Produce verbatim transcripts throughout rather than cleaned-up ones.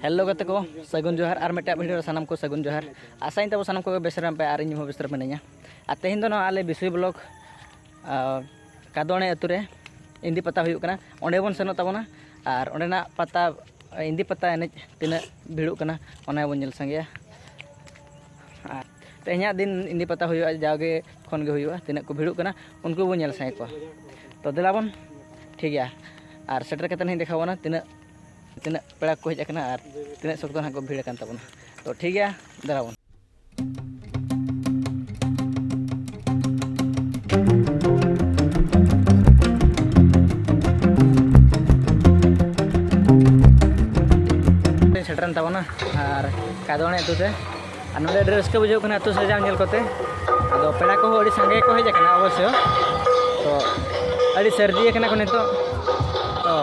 Hello ᱜᱟᱛᱮ ᱠᱚ, ᱥᱟᱹᱜᱩᱱ ᱡᱚᱦᱟᱨ᱾ ᱟᱨ ᱢᱤᱫᱴᱟᱝ ᱵᱷᱤᱰᱤᱭᱳ ᱨᱮ ᱥᱟᱱᱟᱢ ᱠᱚ ᱥᱟᱹᱜᱩᱱ ᱡᱚᱦᱟᱨ᱾ ᱟᱥᱟᱭᱟᱹᱧ ᱛᱟᱵᱚ ᱥᱟᱱᱟᱢ ᱠᱚᱜᱮ ᱵᱮᱥ ᱨᱮ ᱢᱮᱱᱟᱜ ᱯᱮᱭᱟ ᱟᱨ ᱤᱧ ᱦᱚᱸ ᱵᱮᱥ ᱨᱮ ᱢᱤᱱᱟᱹᱧᱟ᱾ ᱟᱨ ᱛᱮᱦᱮᱧ ᱫᱚ ᱱᱚᱣᱟ ᱟᱞᱮ ᱵᱤᱥᱩᱭ ᱵᱞᱚᱠ, ᱟᱨ ᱠᱟᱫᱚᱲᱮ ᱟᱹᱛᱩ ᱨᱮ ᱤᱱᱫᱤ ᱯᱟᱛᱟ ᱦᱩᱭᱩᱜ ᱠᱟᱱᱟ, ᱚᱸᱰᱮ ᱵᱚᱱ ᱥᱮᱱᱚᱜ ᱛᱟᱵᱚᱱᱟ᱾ ᱟᱨ ᱚᱸᱰᱮᱱᱟᱜ ᱯᱟᱛᱟ, ᱤᱱᱫᱤ ᱯᱟᱛᱟ ᱮᱱᱮᱡ ᱛᱤᱱᱟᱹᱜ ᱵᱷᱤᱲᱚᱜ ᱠᱟᱱᱟ, ᱚᱱᱟ ᱵᱚᱱ ᱧᱮᱞ ᱥᱟᱸᱜᱮᱭᱟ᱾ ᱟᱨ ᱛᱮᱦᱮᱧᱟᱜ ᱫᱤᱱ ᱤᱱᱫᱤ ᱯᱟᱛᱟ ᱦᱩᱭᱩᱜᱼᱟ, ᱡᱟᱣᱜᱮ ᱠᱷᱚᱱ ᱜᱮ ᱦᱩᱭᱩᱜᱼᱟ, ᱛᱤᱱᱟᱹᱜ ᱠᱚ ᱵᱷᱤᱲᱚᱜ ᱠᱟᱱᱟ ᱩᱱᱠᱩ ᱵᱚᱱ ᱧᱮᱞ ᱥᱟᱸᱜᱮ ᱠᱚᱣᱟ᱾ ᱛᱚ ᱫᱮᱞᱟ ᱵᱚᱱ, ᱴᱷᱤᱠ ᱜᱮᱭᱟ, ᱟᱨ ᱥᱮᱴᱮᱨ ᱠᱟᱛᱮ ᱦᱟᱸᱜ ᱤᱧ ᱫᱮᱠᱷᱟᱣ ᱵᱚᱱᱟ ᱛᱤᱱᱟᱹᱜ, ᱛᱤᱱᱟᱹᱜ ᱯᱮᱲᱟ ᱠᱚ ᱦᱮᱡ ᱟᱠᱟᱱᱟ ᱟᱨ ᱛᱤᱱᱟᱹᱜ ᱥᱚᱠᱛᱚ ᱱᱟᱦᱟᱜ ᱠᱚ ᱵᱷᱤᱲ ᱟᱠᱟᱱ ᱛᱟᱵᱚᱱᱟ᱾ ᱛᱚ ᱴᱷᱤᱠ ᱜᱮᱭᱟ, ᱫᱮᱞᱟ ᱵᱚᱱ᱾ ᱥᱮᱴᱮᱨᱮᱱ ᱛᱟᱵᱚᱱᱟ ᱟᱨ ᱠᱟᱫᱚᱣᱟᱱ ᱟᱹᱛᱩ ᱛᱮ, ᱟᱨ ᱱᱚᱰᱮ ᱟᱹᱰᱤ ᱨᱟᱹᱥᱠᱟᱹ ᱵᱩᱡᱷᱟᱹᱜ ᱠᱟᱱᱟ ᱟᱹᱛᱩ ᱥᱟᱡᱟᱣ ᱧᱮᱞ ᱠᱚᱛᱮ᱾ ᱟᱫᱚ ᱯᱮᱲᱟ ᱠᱚᱦᱚᱸ ᱟᱹᱰᱤ ᱥᱟᱸᱜᱮ ᱠᱚ ᱦᱮᱡ ᱟᱠᱟᱱᱟ ᱚᱵᱚᱥᱥᱚ᱾ ᱛᱚ ᱟᱹᱰᱤ ᱥᱟᱹᱨᱫᱤ ᱟᱠᱟᱱᱟ ᱠᱚ ᱱᱤᱛᱚᱜ᱾ ᱛᱚ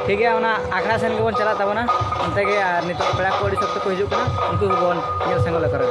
ᱴᱷᱤᱠ ᱜᱮᱭᱟ, ᱚᱱᱟ ᱟᱠᱷᱲᱟ ᱥᱮᱱ ᱜᱮᱵᱚᱱ ᱪᱟᱞᱟᱜ ᱛᱟᱵᱚᱱᱟ᱾ ᱚᱱᱛᱮ ᱜᱮ, ᱟᱨ ᱱᱤᱛᱚᱜ ᱯᱮᱲᱟ ᱠᱚ ᱟᱹᱰᱤ ᱥᱚᱠᱛᱚ ᱠᱚ ᱦᱤᱡᱩᱜ ᱠᱟᱱᱟ, ᱩᱱᱠᱩ ᱜᱮᱵᱚᱱ ᱧᱮᱞ ᱥᱟᱸᱜᱮ ᱞᱮᱠᱚ ᱨᱮ᱾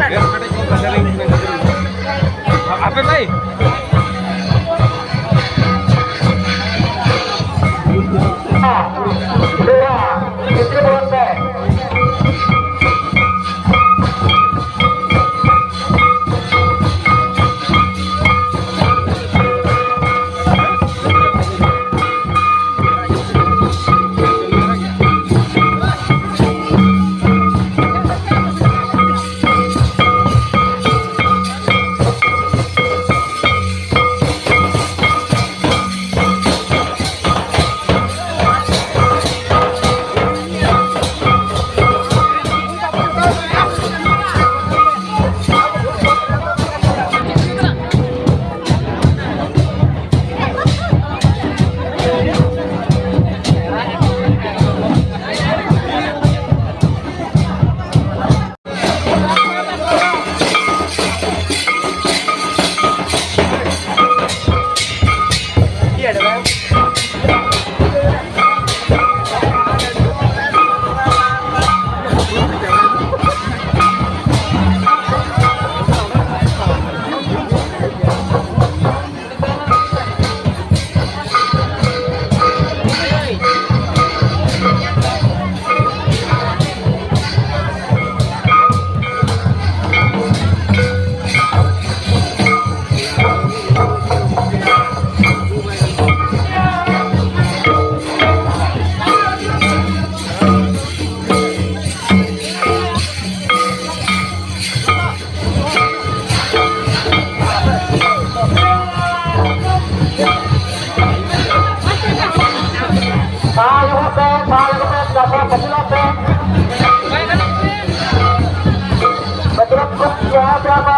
ᱵᱮᱥ ᱠᱮᱴᱮᱡ ᱠᱚ ᱛᱟᱦᱮᱸ ᱞᱮᱱ ᱠᱷᱟᱱ ᱟᱯᱮ ᱛᱟᱭ᱾ ᱥᱟᱦᱟ ᱧᱚᱜᱚᱜ ᱯᱮ, ᱥᱟᱦᱟ ᱧᱚᱜᱚᱜ ᱯᱮ, ᱪᱟᱥᱟ ᱯᱟᱹᱪᱷᱞᱟᱜ ᱯᱮ᱾ ᱯᱟᱹᱪᱷᱞᱟᱜ ᱠᱚ ᱡᱟᱦᱟᱸ ᱯᱮ ᱟᱯᱟ᱾